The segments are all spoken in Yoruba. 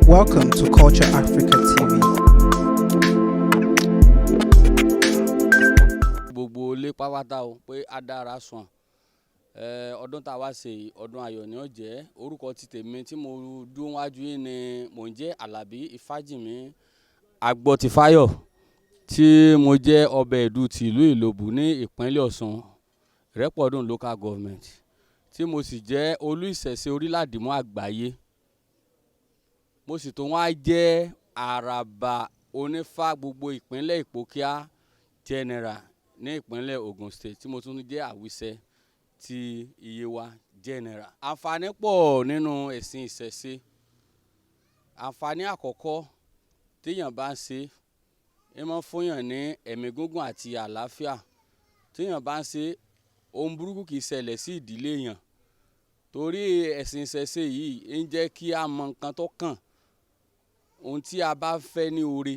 Welcome to Culture Africa TV. Gbogbo ilé pápátá o pé á dára sùn. Ọdún tá a wá ṣe yìí, ọdún ayọ̀ ni ó jẹ́. Orúkọ ti tèmi tí mo dúró wájú yín ni mò ń jẹ́ Àlàbí Ifájìmí Agbọ́tifáyọ̀, tí mo jẹ́ ọba ìlú tìlú Ìlobù ní ìpínlẹ̀ Ọ̀ṣun, Ìrẹ́pọ̀dùn Local Government, tí mo sì jẹ́ olú ìṣẹ̀ṣe orílẹ̀-àdìmọ́ àgbáyé. Mo sì tún wá jẹ́ àràbà onífá gbogbo ìpínlẹ̀ Ìpókíà General ní ìpínlẹ̀ Ogun State, tí mo tún jẹ́ àwíṣẹ ti Iyewa General. Àǹfààní pọ̀ nínú ẹ̀sìn ìṣẹ̀ṣe. Àǹfààní àkọ́kọ́, téèyàn bá ń ṣe é, máa ń fúnyàn ní ẹ̀mí gígùn àti àlàáfíà. Téèyàn bá ń ṣe, ohun burúkú kì í ṣẹlẹ̀ sí ìdílé èèyàn, torí ẹ̀sìn ìṣẹ̀ṣe yìí ń jẹ́ kí a mọ nǹkan tó kàn, ohun tí a bá fẹ́ ní oore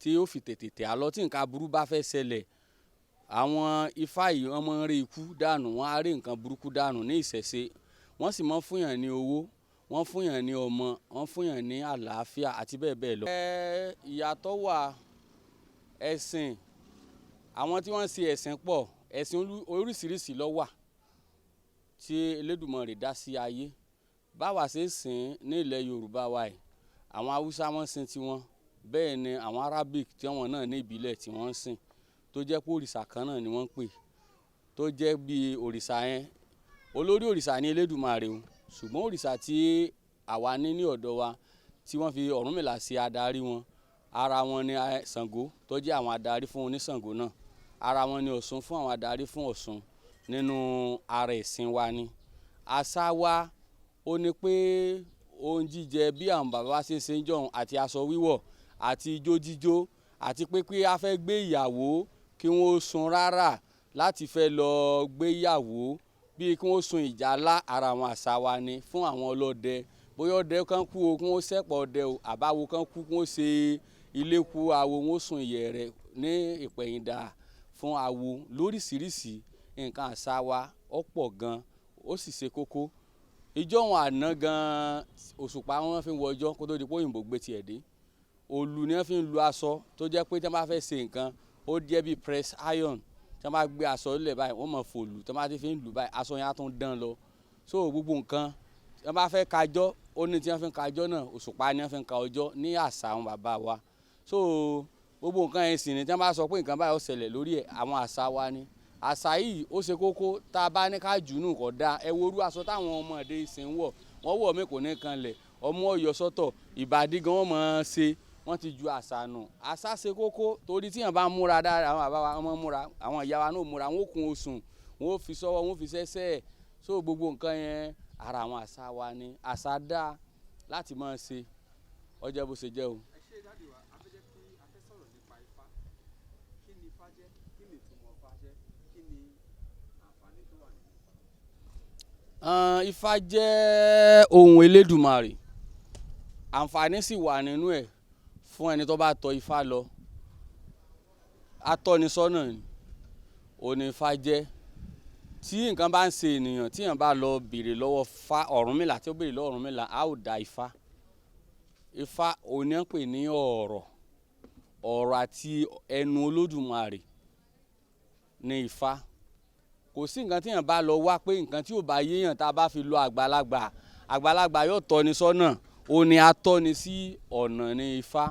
tí yóò fi tètè tẹ̀ á lọ. Tí nǹkan aburú bá fẹ́ ṣẹlẹ̀, àwọn ifá yìí, wọ́n máa ń rí ikú dànù, wọ́n á rí nǹkan burúkú dànù ní ìṣẹ̀ṣe. Wọ́n sì máa ń fúnyàn ní owó, wọ́n fúnyàn ní ọmọ, wọ́n fúnyàn ní àlàáfíà àti bẹ́ẹ̀ bẹ́ẹ̀ lọ. Ìyàtọ̀ wà. Ẹ̀sìn àwọn tí wọ́n ń ṣe ẹ̀sìn pọ̀. Ẹ̀sìn oríṣiríṣi ló wà tí Elédùmarè dá sí ayé. Báwa ṣe ń sìn ní ilẹ̀ Yorùbá wa yìí, àwọn Haúsá wọ́n sìn tiwọn, bẹ́ẹ̀ ni àwọn Arabic tí wọ́n náà ní ìbílẹ̀ tí wọ́n ń sìn, tó jẹ́ pé òrìṣà kan náà ni wọ́n ń pè, tó jẹ́ bí òrìṣà yẹn, olórí òrìṣà ní Elédùmarè o. Ṣùgbọ́n òrìṣà tí àwa ní ní ọ̀dọ̀ wa, tí wọ́n fi Ọ̀rúnmìlà ṣe adarí wọn, ara wọn ni Ṣàngó, tó jẹ́ àwọn adarí fún oníṣàngó náà. Ara wọn ni Ọ̀ṣun, fún àwọn adarí fún Ọ̀ṣun. Nínú ara ẹ̀sìn wa ni. Àṣà wa ó ní pé ohun jíjẹ, bí àwọn bàbá wa ṣe ń ṣe ń jọ̀hún, àti aṣọ wíwọ̀ àti ijó jíjó, àti pé a fẹ́ gbé ìyàwó, kí wọ́n sun rárá láti fẹ́ lọ gbé ìyàwó, bíi kí wọ́n sun ìjálá, ara àwọn àṣà wa ni. Fún àwọn ọlọ́dẹ, bóyá ọdẹ kan kú o, kí wọ́n sẹ́pọ̀ ọdẹ o, àbáwo kan kú, kí wọ́n ṣe ilé kú awo, wọ́n sun ìyẹ̀rẹ̀ ní ìpẹ̀yìndà fún awo lóríṣiríṣi. Nǹkan àṣà wa ó pọ̀ gan, ó sì ṣe kókó. Ìjọ wọn àná gan, òṣùpá wọn fi ń wọ ọjọ́ kó tó di pé òyìnbó gbé tiẹ̀ dé. Òòlù ni wọ́n fi ń lu aṣọ, tó jẹ́ pé tí wọ́n bá fẹ́ ṣe nǹkan, ó jẹ́ bí press iron. Tí wọ́n bá gbé aṣọ lẹ̀ báyìí, wọ́n mọ̀ fòlù. Tí wọ́n bá ti fi ń lù báyìí, aṣọ yẹn á tún dán lọ. So gbogbo nǹkan tí wọ́n bá fẹ́ kájọ́, ó ní tí wọ́n fi ń kájọ́ náà, òṣùpá ni wọ́n fi ń ka ọjọ́ ní àṣà àwọn bàbá wa. So gbogbo nǹkan yẹn sì ni tí wọ́n bá sọ pé nǹkan báyìí ó ṣẹlẹ̀ lórí ẹ̀, àwọn àṣà wa ni. Àṣà yìí ó ṣe kókó. Tá a bá ní ká jù nù, kò dáa. Ẹ wo irú aṣọ táwọn ọmọdé ìsìn wọ̀, wọ́n wọ̀ mí kò ní kanlẹ̀, ọmọ ọyọ sọ́tọ̀, ìbàdí gan wọ́n mọ̀ ọ́n ṣe. Wọ́n ti ju àṣà nù. Àṣà ṣe kókó, torí tíyàn bá múra dáadáa, àwọn bàbá wa wọ́n múra, àwọn ìyá wa náà múra, wọ́n kun osùn, wọ́n fi sọ́wọ́, wọ́n fi sẹ́sẹ́. So gbogbo nǹkan yẹn, ara àwọn àṣà wa ni. Àṣà dáa láti máa ṣe. Ó jẹ́ bó ṣe jẹ́ o. Ẹ ṣé, daddy wa. A fẹ́ jẹ́ kí a fẹ́ sọ̀rọ̀ nípa Ifá. Kí ni Ifá jẹ́? Kí ni ìtumọ̀ Ifá jẹ́? Kí ni àǹfààní tó wà nínú Ifá? Ifá jẹ́ ohun Elédùmarè. Àǹfààní sì wà nínú ẹ̀ fún ẹni tó bá tọ Ifá lọ. Atọ́nisọ́nà ni òní Ifá jẹ́. Tí nǹkan bá ń ṣe ènìyàn, tí èèyàn bá lọ béèrè lọ́wọ́ Ifá Ọ̀rúnmìlà, tí ó béèrè lọ́wọ́ Ọ̀rúnmìlà, a ó dá Ifá. Ifá òní ń pè ní ọ̀rọ̀, ọ̀rọ̀ àti ẹnu Olódùmarè ní Ifá. Kò sí nǹkan tí èèyàn bá lọ wá pé nǹkan tí ò bá yéèyàn, tá a bá fi lọ àgbàlagbà, àgbàlagbà yóò tọ́ni sọ́nà. Ó ní atọ́ni sí ọ̀nà ní Ifá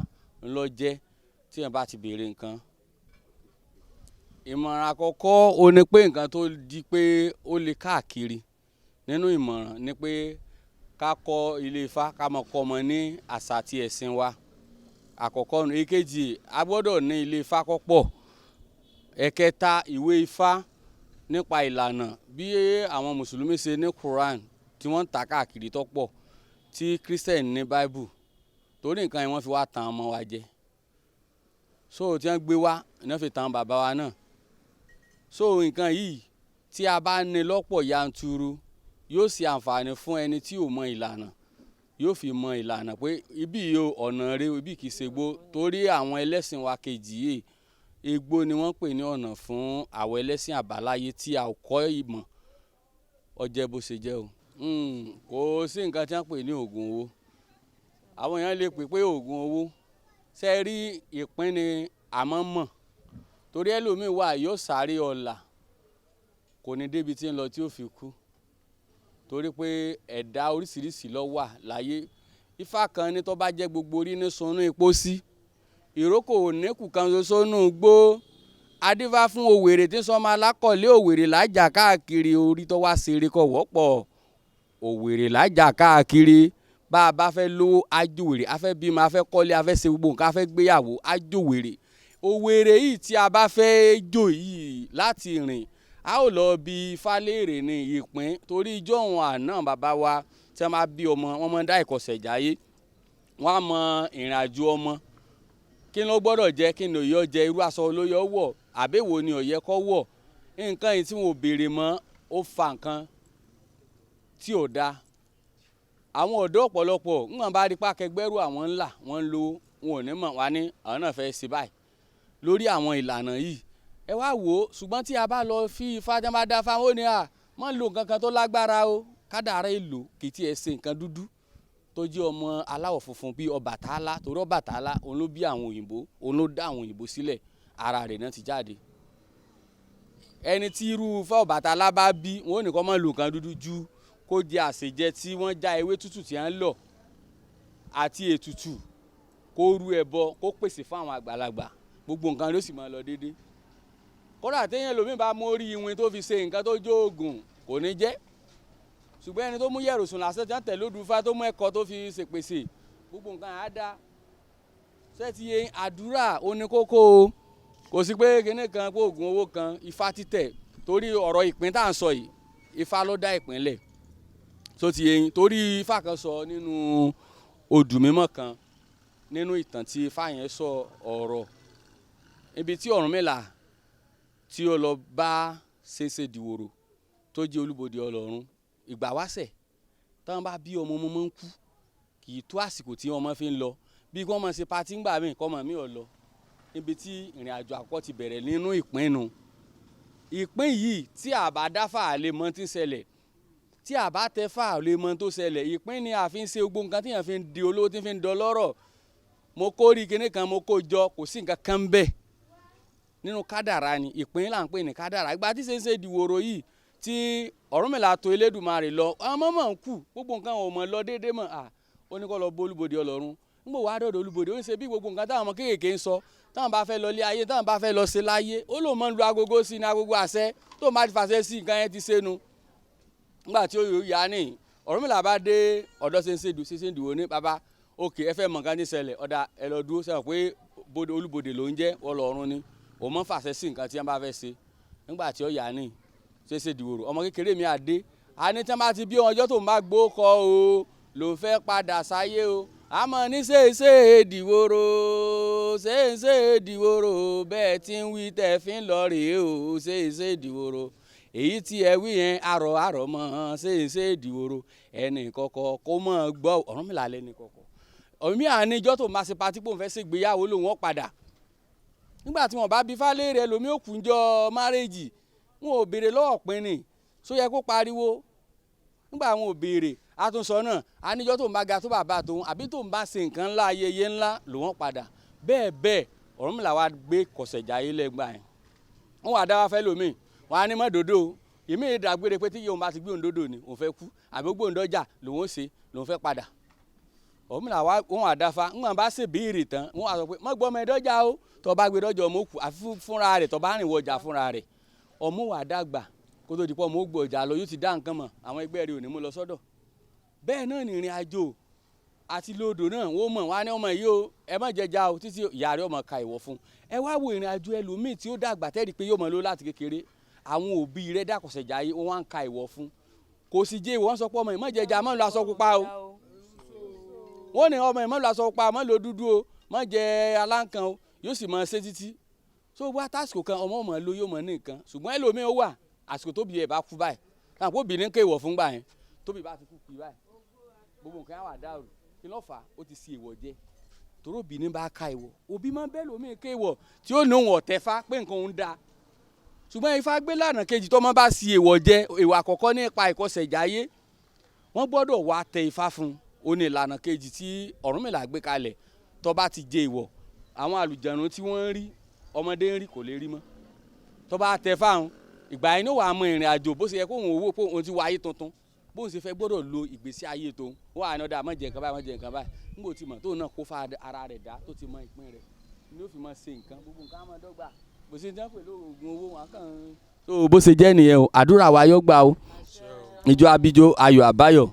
ńlọ jẹ́ tí èèyàn bá ti béèrè nǹkan. Ìmọ̀ràn àkọ́kọ́ ó ní pé nǹkan tó di pé ó lè káàkiri nínú ìmọ̀ràn ni pé ká kọ́ ilé Ifá, ká mọ̀ kọ́ ọmọ ní àṣà àti ẹ̀sìn wa. Àkọ́kọ́ nù. Èkejì, a gbọ́dọ̀ ní ilé Ifá kó pọ̀. Ẹ̀kẹta, ìwé Ifá nípa ìlànà bí àwọn Mùsùlùmí ṣe ní Quran tí wọ́n ń tà káàkiri tó pọ̀, tí Christian ní Bible, torí nǹkan yẹn wọ́n fi wá tan ọmọ wa jẹ. So tí wọ́n gbé wá ní wọ́n fi tan bàbá wa náà. So nǹkan yìí, tí a bá ní lọ́pọ̀ yanturu, yóò ṣe àǹfààní fún ẹni tí ò mọ ìlànà, yóò fi mọ ìlànà pé ibi yìí o, ọ̀nà rẹ, ibi kì í ṣe igbó. Torí àwọn ẹlẹ́sìn wa kejì yìí, igbó ni wọ́n pè ní ọ̀nà fún àwọn ẹlẹ́sìn àbáláyé tí a ò kọ́ ìmọ̀. Ó jẹ́ bó ṣe jẹ́ o. Kò sí nǹkan tí wọ́n pè ní ògùn owó. Àwọn èèyàn lè pè pé oògùn owó. Ṣe rí, ìpín ni àmọ́ mọ̀, torí ẹlòmíì wà yóò sáré ọ̀la, kò ní débi tí ń lọ tí ó fi kú, torí pé ẹ̀dá oríṣiríṣi ló wà láyé. Ifá kan ní tó bá jẹ́ gbogbo orí ní sunú ipò sí ìrókò òníkù kan ṣoṣo nù gbó, adífá fún òwèrè tí sọmọ alákọ̀ọ́lé òwèrè lájà káàkiri, orí tó wá ṣeré kọ̀ wọ́pọ̀ òwèrè lájà káàkiri. Bá a bá fẹ́ lówó, ajòwèrè, a fẹ́ bímọ, a fẹ́ kọ́lé, a fẹ́ ṣe gbogbo nǹkan, a fẹ́ gbéyàwó, ajòwèrè. Òwèrè yìí tí a bá fẹ́ jò yìí láti rìn, a ó lọ bí Ifá léèrè ní ìpín, torí ijó òun àná bàbá wa tí wọ́n bá bí ọmọ, wọ́n máa ń dá ìkọsẹ̀jáyé, wọ́n á mọ ìrìn àjò ọmọ, kí ló gbọ́dọ̀ jẹ, kí ni òye jẹ, irú aṣọ olóyè wọ̀, àbẹ̀wò ni òye kọ́ wọ̀. Nǹkan yìí tí wọn ò béèrè mọ́, ó fa nǹkan tí ò dáa. Àwọn ọ̀dọ́ ọ̀pọ̀lọpọ̀ ńgbọ̀n bá rí pákẹgbẹ́rú àwọn ńlá wọ́n ń lo, wọn ò ní mọ̀ wá ní àwọn náà fẹ́ ṣe báyìí lórí àwọn ìlànà yìí. Ẹ wá wò ó. Ṣùgbọ́n tí a bá lọ fi Ifá tí wọ́n bá dá fáwọn, ó ní à mọ́ lo nǹkan kan tó lágbára o, kádàrá èlò kì í tiẹ̀ ṣe nǹkan dúdú tó jẹ́ ọmọ aláwọ̀ funfun bíi Ọbàtálá, torí Ọbàtálá òun ló bí àwọn òyìnbó, òun ló dá àwọn òyìnbó sílẹ̀, ara rẹ̀ náà ti jáde. Ẹni tí irú Ifá Ọbàtálá bá bí, wọn ò ní kó má lo nǹkan dúdú ju kó jẹ àsèjẹ tí wọ́n já ewé tútù tí wọ́n ń lọ àti ètùtù, kó rú ẹbọ, kó pèsè fún àwọn àgbàlagbà, gbogbo nǹkan ló sì máa lọ déédé. Kódà téèyàn lómi bá mórí iwin tó fi ṣe nǹkan tó jó oògùn, kò ní jẹ́. Ṣùgbọ́n ẹni tó mú yẹ̀rù sùn lásán tí wọ́n tẹ̀ lódù Ifá, tó mú ẹ̀kọ́ tó fi ṣèpèsè, gbogbo nǹkan á dá. Ṣé ti yẹ? Àdúrà oníkókó o. Kò sí pé kinní kan pé oògùn owó kan. Ifá títẹ̀, torí ọ̀rọ̀ ìpín tá à ń sọ yìí, Ifá ló dá ìpín lẹ̀ tó ti yẹ yín, torí Ifá kan sọ nínú odù mímọ́ kan, nínú ìtàn tí Ifá yẹn sọ ọ̀rọ̀ ibi tí Ọ̀rúnmìlà tí ó lọ bá Ṣẹ̀ṣẹ̀ Dìwòrò tó jẹ́ olúbodè Ọlọ́run. Ìgbà wáṣẹ̀ táwọn bá bí ọmọ, ọmọ máa ń kú, kì í tó àsìkò tí ọmọ fi ń lọ, bí kò mọ̀ ṣe patí ńgbà míì kọ́ mọ̀ mí ò lọ. Níbi tí ìrìn àjò àkọ́kọ́ ti bẹ̀rẹ̀ nínú ìpinnu ìpín yìí, tí a bá dáfà lè mọ tí ń ṣẹlẹ̀, tí a bá tẹ fà lè mọ tó ṣẹlẹ̀. Ìpín ni a fi ń ṣe gbogbo nǹkan tí èèyàn fi ń di olówó, tí ń fi ń dọlọ́rọ̀. Mo kó rí kinní kan, mo kó jọ, kò sí nǹkan kan bẹ́ẹ̀ nínú kádàrá ni. Ìpín là ń pè ní kádàrá. Ìgbà tí ṣe ń ṣe ìdìwòrò yìí tí Ọ̀rúnmìlà tó Elédùmarè lọ, àwọn ọmọ mọ̀ ń kú, gbogbo nǹkan ò mọ̀ lọ déédéé mọ̀. À ó ní kó lọ bó olúbodè Ọlọ́run. Ń bò wá dọ̀dọ̀ olúbodè, ó ń ṣe bí gbogbo nǹkan táwọn ọmọ kéékèèké ń sọ, táwọn bá fẹ́ lọ lé ayé, táwọn bá fẹ́ lọ ṣe láyé. Ó lóun máa ń lu agogo sí ní agogo àṣẹ, tó máa ti fàṣẹ sí nǹkan yẹn ti ṣe nu. Nígbà tí ó yà ní Ọ̀rúnmìlà bá dé ọ̀dọ̀ ṣe ń dìwò ní baba, òkè ẹ fẹ́ mọ̀ nǹkan tí ń ṣẹlẹ̀, ọ̀dà ẹ lọ dúró sẹ́wọ̀n pé olúbodè ló ń jẹ́ Ọlọ́run ni òun máa ń fàṣẹ sí nǹkan tí wọ́n bá fẹ́ ṣe. Nígbà tí ó yà ní ṣe dìwòrò, ọmọ kékeré mi àdé àní tí wọ́n bá ti bí ọjọ́ tó ń bá gbó kọ o ló fẹ́ padà sáyé o, àmọ́ ní ṣèṣe dìwòrò, ṣèṣe dìwòrò, bẹ́ẹ̀ tí ń wí tẹ́ fi ń lọ rèé o, ṣèṣe dìwòrò, èyí tí ẹ wí yẹn àrọ̀ àrọ̀ mọ́, ṣèṣe dìwòrò, ẹnì kọ̀kọ̀ kó mọ̀ gbọ́. Ọ̀rúnmìlà lẹ́nì kọ̀kọ̀ ọ̀mí àníjọ́ tó máa ṣe patí pò ń fẹ́ ṣègbéyàwó lòun ó padà. Nígbà tí wọ́n bá bí fálẹ́rẹ̀ ẹlòmíì òkùnjọ márèjì, wọn ò béèrè lọ́wọ́ pin ni só yẹ kó pariwo. Nígbà wọn ò béèrè, àtúnṣọ náà àníjọ́ tó ń bá ga tó bàbá tòun àbí tó ń bá ṣe nǹkan ńlá, ayẹyẹ ńlá lòun padà. Bẹ́ẹ̀ bẹ́ẹ̀ Ọ̀rúnmìlà wa gbé kọ̀sẹ̀jáyé lẹ́gbàá yẹn, wọ́n wà dá wa fẹ́ lómi, wọ́n á ní mọ́ dòdò ìmí ìdàgbére pé tí yóò bá ti gbé òun dòdò ni òun fẹ́ kú, àbí ó gbóhùn dọ́jà lòun ó ṣe lòun fẹ́ padà. Ọ̀rúnmìlà wa wọ́n wà dáfa ńgbà bá ṣe béèrè tán, wọ́n wà sọ pé mọ́ gbọ́ ọmọ ẹ dọ́jà o, tó bá gbé dọ́jà ọmọ òkú àfi fúnra rẹ̀, tó bá rìn wọjà fúnra rẹ̀, ọmọ wà dàgbà kó tó di pọ́ ọmọ ó gbọ́ ọjà lọ, yóò ti dá nǹkan mọ̀, àwọn ẹgbẹ́ rẹ̀ ò ní mú lọ sọ́dọ̀. Bẹ́ẹ̀ náà ní ìrìn àjò àti lódò náà, wọ́n mọ̀ wọ́n á ní ọmọ yìí o, ẹ má jẹja o, títí ìyá rẹ̀ ọmọ ka ìwọ̀ fún. Ẹ wá wo ìrìn àjò ẹlòmíì tí ó dàgbà tẹ́rì pé yóò mọ̀ lọ láti kékeré, àwọn òbí rẹ̀ dàkọ̀sẹ̀jáyé, wọ́n wá ń ka ìwọ̀ fún, kò sì jẹ́ ìwọ̀n sọ pé ọmọ yìí má jẹja, má lọ aṣọ pupa o, wọ́n ní ọmọ yìí má lọ aṣọ pupa, má lọ dúdú o, má jẹ aláǹkan o, yóò sì máa ṣe títí tó wá tásìkò kan ọmọ ọmọ ló yóò mọ ní nǹkan. Ṣùgbọ́n ẹlòmíì ó wà àsìkò tóbi ẹ̀ bá kú báyìí, táwọn òbí ní kéèwọ̀ fún gbà yẹn, tóbi bá ti kú kú báyìí, gbogbo nǹkan á wà dàrú. Kí ló fà á? Ó ti ṣe ìwọ̀ jẹ, torí òbí ní bá ka ìwọ̀, òbí máa ń bẹ́ẹ̀ lómi kéèwọ̀ tí ó ní òun ọ̀tẹ̀fá pé nǹkan òun da. Ṣùgbọ́n Ifá gbé lànà kejì, tọ́mọ bá ṣe ìwọ̀ jẹ, ìwà àkọ́kọ́ nípa ìkọsẹ̀jáyé, wọ́n gbọ́dọ̀ wá tẹ Ifá fún un. Ó ní ìlànà kejì tí Ọ̀rúnmìlà gbé kalẹ̀. Tó bá ti jẹ ìwọ̀, àwọn àlùjànnú tí wọ́n ń rí, ọmọdé ń rí, kò lè rí mọ́. Tó bá tẹ fáwọn, ìgbà yẹn ló wà á mọ ìrìn àjò bó ṣe yẹ kóun owó pé òun ti wọ ayé tuntun, bóun ṣe fẹ́ gbọ́dọ̀ lo ìgbésí ayé tóun. Wọ́n á ní ọ̀dà, má jẹ nǹkan báyìí, má jẹ nǹkan báyìí. Nígbà tí mọ̀ tóun náà kó fa ara rẹ̀ dá, tó ti mọ ìpín rẹ̀, ni ó fi máa ṣe nǹkan, gbogbo nǹkan á máa dọ́gba. Bó ṣe jẹ́ pẹ̀lú oògùn owó wọn kàn. So bó ṣe jẹ́ nìyẹn o. Àdúrà wa yóò gbà o. Ìjọ abijo ayọ̀ àbáyọ̀.